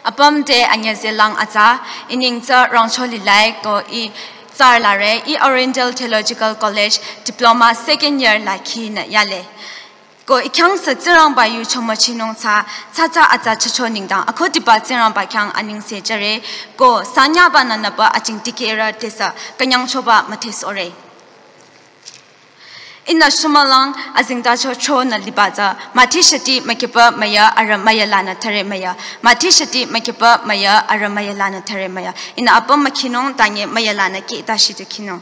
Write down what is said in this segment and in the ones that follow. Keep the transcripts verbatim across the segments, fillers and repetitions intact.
Apüm te anyüzelang atsa, ining tsü Rangcho Lilai ko ih tsar lare, ih Oriental Theological College Diploma second year la khinü yale. Ko ih khyang sü Tsingrangba yu chomochinung tsü, tsü tsü atsa chocho nengdang, akhudiba Tsingrangba khyang anengse jüre, ko sanyaba nü nüpü aching dikehrü te sü künyangchoba müdhesohre. Ihnü shümülang azengtacho chonü liba tsü, Mathi shati mükhipü müyü arüh müyü lanü thüre müyü. Mathi shati mükhipü müyü arüh müyü lanü thüre müyü. Ihnü apüm mükhinung tange müyü lanü kihta shitu khinung.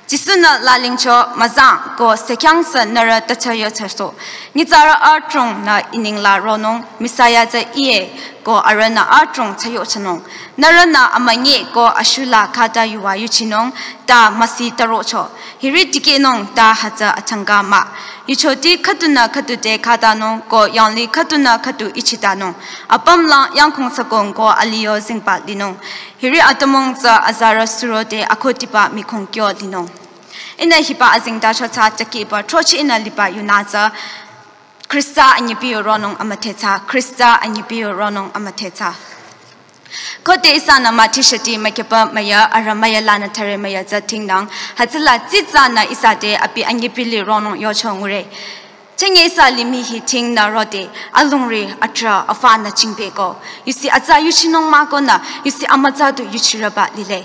Jisu-nü lalingcho, müzang ko sü khyang sü nührü tüchü yochüsoh. Nyitsarü adrongnü ining la ronung, Messiah tsü iye ko arühnü adrong thsayohchanung. Nührünü amünyi ko ashula khata yuva yuchinung, ta müsi tarocho. Hiri dikehnung ta hütsü achangka mah. Yuchoti khüdunü khüdu te khatanung ko yanglih khüdunü khüdu ichitanung. Apümlang yangkhung sakong ko aliyo zingba linung. Hiri atümung tsü azarü suro te akhudiba mikhong kyo linung. Ihnü hiba azengtacho tsü chakehba throcheh ihnü liba yunü tsü Khrista anyipiyo ronung amüdhe tsü, Khrista anyipiyo ronung amüdhe tsü. Khode ihsanü Mathi shati mükhipü müyü arüh müyü lanü thüre müyü tsü tingnang, hütsüla tsitsanü ihsa te abi anyipi li ronung yocho ngure. Chenge ihsa limih hi tingnü rode, alungri atrah afanü chingpehko. Yusi atsa yuchinung mah konü, yusi amütsa du yuchirüba lile.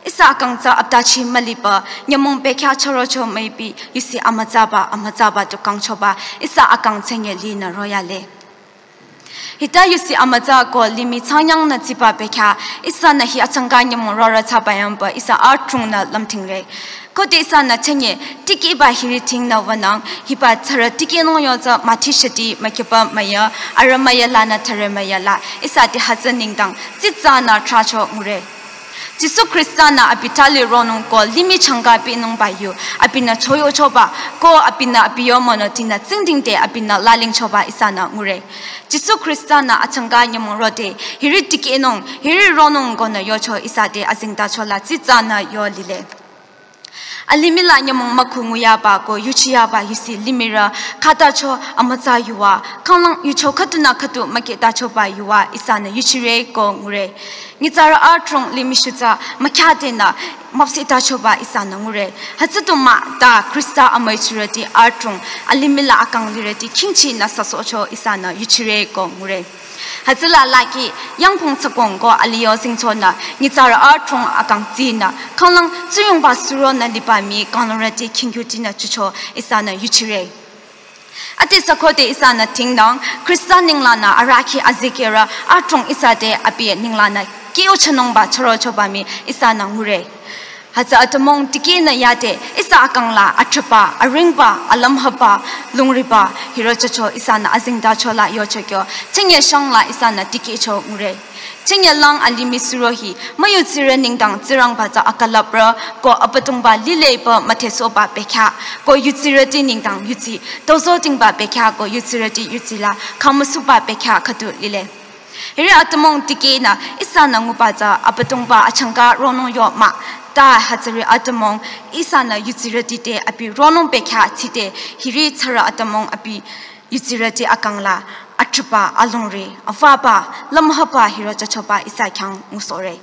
Ihsa akang tsü aptachi mülipü, nyümong bekhyah chürocho müipi, yusi amütsaba, amütsaba tu kangchoba, ihsa akang chenge linü royale. Hita yusi amütsa ko limih changyangnü tsiba bekhyah, ihsanü hi achangka nyümong rorü thsaba yangpü, ihsa adrongnü lümtingre. Khode ihsanü chenge, dikehba hiri tingnü wünang, hiba tsürü dikehnung yo tsü Mathi shati mükhipü müyü, arüh müyü lanü thüre müyü la, ihsa te hütsü nengdang, tsitsanü trahcho ngure. Jisu Khrista-nü abi thali ronung ko limih changka binungba yu, abinü choyochoba, ko abinü abi yo monotinü tsingdhingde abinü lalingchoba ihsanü ngure. Jisu Khrista-nü achangka nyümong rode, hiri dikehnung, hiri ronung konü yocho ihsa te azengtacho la tsitsanü yo lile. Alimih la nyümong mükhu nguyaba ko yuchiyaba yusi limihrü, khatacho amütsa yuva, khanglang yucho khüdunü khüdu mükehtachoba yuva ihsanü yuchire ko ngure. Nyitsarü adrong limih shutsa mükhyah tenü müpsehtachoba ihsanü ngure. Hütsüdu mah ta Khrista amüichirüti adrong alimih la akang lirüti khingchinü süsohcho ihsanü yuchire ko ngure. Hütsüla laki yangkhung tsakong ko aliyo zingchonü nyitsarü adrong akang tsinü khanglang tsuyongba suronü liba mii kanglungrüti khingkyutinü chucho ihsanü yuchire. Ade sü khode ihsanü tingnang, Khrista nenglanü arahkheh azikehrü adrong ihsa te abi nenglanü kihchinungba chürochoba mii ihsanü ngure. Hütsü atümung dikehnü yade ihsa akang la atrahba, aringba, alümhaba, lungriba, hirochocho ihsanü azengtacho la yochokyo, chenge shang la ihsanü dikehcho ngure. Chengelang alimih suro hi, müyudsirü nengdang Tsingrangba tsü akülaprü, ko Abüdongba lilepü müdhesohba bekhyah, ko yudsirüti nengdang yudsi, tozo dingba bekhyah ko yudsirüti yudsi la, khümüsuba bekhyah khüdu lile. Hiri atümung dikehnü, ihsanü nguba tsü Abüdongba achangka ronung yo mah, ta hütsüri atümung, ihsanü yudsirüti te abi ronung bekhyah tside, hiri tsürü atümung abi yudsirüti akang la, atrahba, alungri, avaba, lümhaba hirochochoba ihsa khyang ngusohre.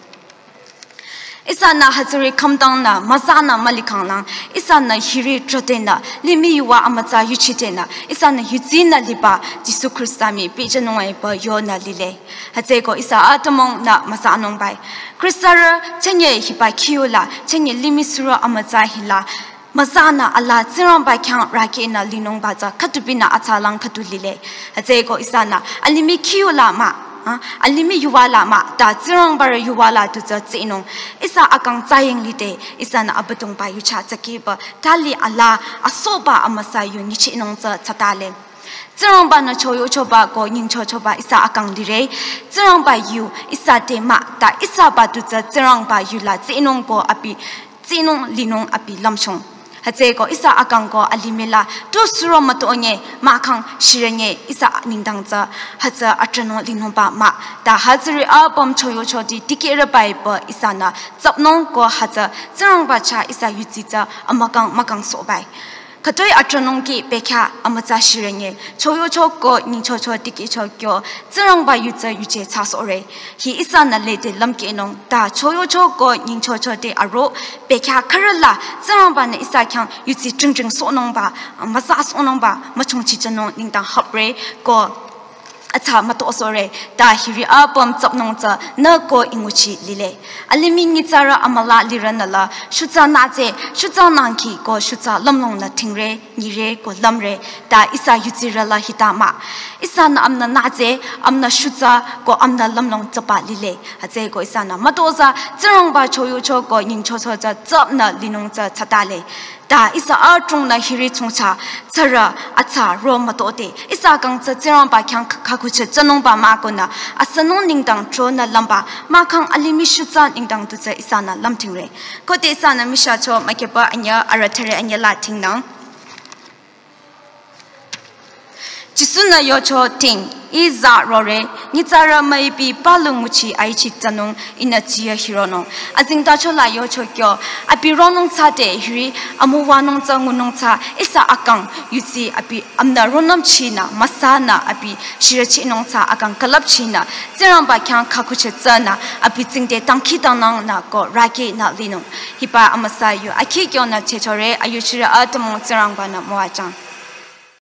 Ihsanü hütsüri khümdangnü, müzanü mülikhanglang, ihsanü hiri trotenü, limih yuva amütsa yuchitenü, ihsanü yudsinü liba, Jisu Khrista mii pehjünung epü yonü lile. Hütsüeko ihsa atümungnü müzanungbai. Khristarü, chenge hiba khiyu la, chenge limih suro amütsa hila, müzanü ala Tsingrangba khyang rükhehnü linungba tsü khüdubinü atsalang khüdu lile. Hütsüeko ihsanü alimih khiyu la mah, ha, alimih yuva la mah, ta Tsingrangbarü yuva la tu tsü tsinung. Ihsa akang tsaying lide, ihsanü Abüdongba yucha tsakehba, thali ala asohba amüsa yu nyichinung tsü tsatale. Tsingrangba-nü choyochoba ko nyingchochoba ihsa akang lire. Tsingrangba yu ihsa te mah, ta ihsaba tu tsü Tsingrangba yu la tsinung ko abi tsinung linung abi lümchung. Hütsüeko ihsa akang ko alimih la, tu suro mütonye, mahkhang shirünye ihsa nengdang tsü, hütsü atrahnung linungba mah, ta hütsüri apüm choyochoti dikehrüba epü ihsanü, tsapnung ko hütsü, Tsingrangba chah ihsa yudsi tsü, amükang mükangsohbai. Khütoi atronung ki pekha amütsa shirenge. Choyocho ko nyingchocho tikehcho kyo. Tsingrangba yu tsü yuje thsasohre. Hi ihsanü lede lümkehnung. Ta choyocho ko nyingchocho te aro pekha khürüla. Tsingrangba nü ihsa khyang yutsi tringtring sohnungba, müsa sohnungba, müchungchi thsanung nengdang hüpre ko atsa mütosohre, ta hiri apüm tsüpnung tsü nü ko inguchi lile. Alimih nyitsarü amüla lirünüla, shutsa nütse, shutsa nangki ko shutsa lümlong nü tingre, nyire ko lümre, ta ihsa yutsirüla hita mah. Ihsanü amünü nütse, amünü shutsa ko amünü lümlong tsüba lile. Hütsüeko ihsanü mütozah, Tsingrangba choyocho ko nyingchocho tsü tsüpnü linung tsü thsatale. Ta ihsa adrongnü hiri chongcha, tsürü, atsa, ro mütode. Ihsa kang tsü Tsingrangba khyang kh-, khakhuchi thsanungba mah konü, asünung nengdang tronü lümba, mahkhang alimih shutsa nengdang tu tsü ihsanü lümtingre. Khode ihsanü michahcho mükehba anyüh, arüh thüre anyüh la tingnang. Jisu-nü yocho ting, ih za rore, nyitsarü müipi palu nguchi aichi thsanung, ihnü jiyü hironung. Azengtacho la yocho kyo, abi ronung thsade hiri, amüwanung tsü ngunung tsü, ihsa akang, yutsi abi amünü ronümchinü, müsanü abi shirüchinung tsü akang külüpchinü, Tsingrangba khyang khakhuchi thsanü, abi tsingde dangkhidangnangnü ko rükinü linung. Hiba amüsa yu akhi kyonü chechore, ayuchirü atümung Tsingrangba-nü müwajüng.